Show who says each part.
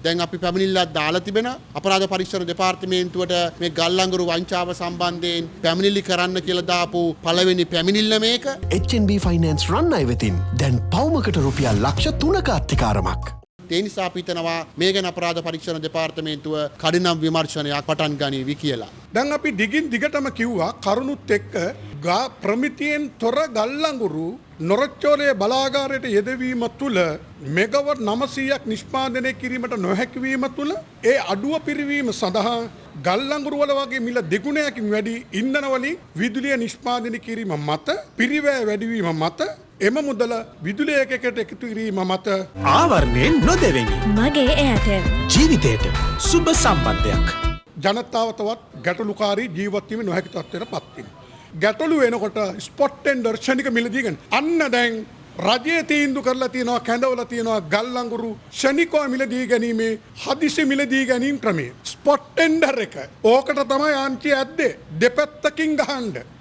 Speaker 1: දැන් අපි පැමිණිල්ලක් දාලා තිබෙනවා. අපරාධ පරීක්ෂණ දෙපාර්තමේන්තුවට මේ ගල්අඟුරු වංචාව සම්බන්ධයෙන් පැමිණිලි කරන්න කියලා දාපු පළවෙනි පැමිණිල්ල මේක.
Speaker 2: HNB finance රන් අය වෙතින් දැන් පවුමකට රුපියල් ලක්ෂ 3ක අත්තිකාරමක්.
Speaker 1: ඒ නිසා අපි හිතනවා මේ ගැන අපරාධ පරීක්ෂණ දෙපාර්තමේන්තුව කඩිනම් විමර්ශනයක් පටන් ගනීවි කියලා.
Speaker 3: දැන් අපි දිගින් දිගටම කිව්වා කරුණුත් එක්ක ගා ප්‍රමිතියෙන් තොර ගල්අඟුරු නොරොච්චෝලයේ බලාගාරයට යෙදවීම තුළ මෙගවට් 900ක් නිෂ්පාදනය කිරීමට නොහැකි වීම තුළ ඒ අඩුව පිරවීම සඳහා ගල්අඟුරු වල වගේ මිල දෙගුණයකින් වැඩි ඉන්ධන වලින් විදුලිය නිෂ්පාදනය කිරීම මත, පිරිවැය වැඩිවීම මත, එම මුදල විදුලි ඒකකයට එකතු කිරීම මත.
Speaker 4: ආවරණයෙන් නොදෙවෙනි.
Speaker 5: මගේ එයාටෙල්.
Speaker 4: ජීවිතයට සුබ සම්බන්ධයක්.
Speaker 3: ජනතාව තවත් ගැටලුකාරී ජීවත් වීම නොහැකි තත්ත්වයට පත් වෙනවා. ගැටලු වෙනකොට ස්පොට් ටෙන්ඩර් ක්ෂණික මිලදී ගන්න. අන්න දැන් රජය තීන්දුව කරලා තියෙනවා, කැඳවලා තියෙනවා ගල්අඟුරු ක්ෂණිකව මිලදී ගැනීමේ හදිසි මිලදී ගැනීම ක්‍රමය. ස්පොට් ටෙන්ඩර් එක. ඕකට තමයි ආන්ටි ඇද්දේ. දෙපැත්තකින් ගහන්න.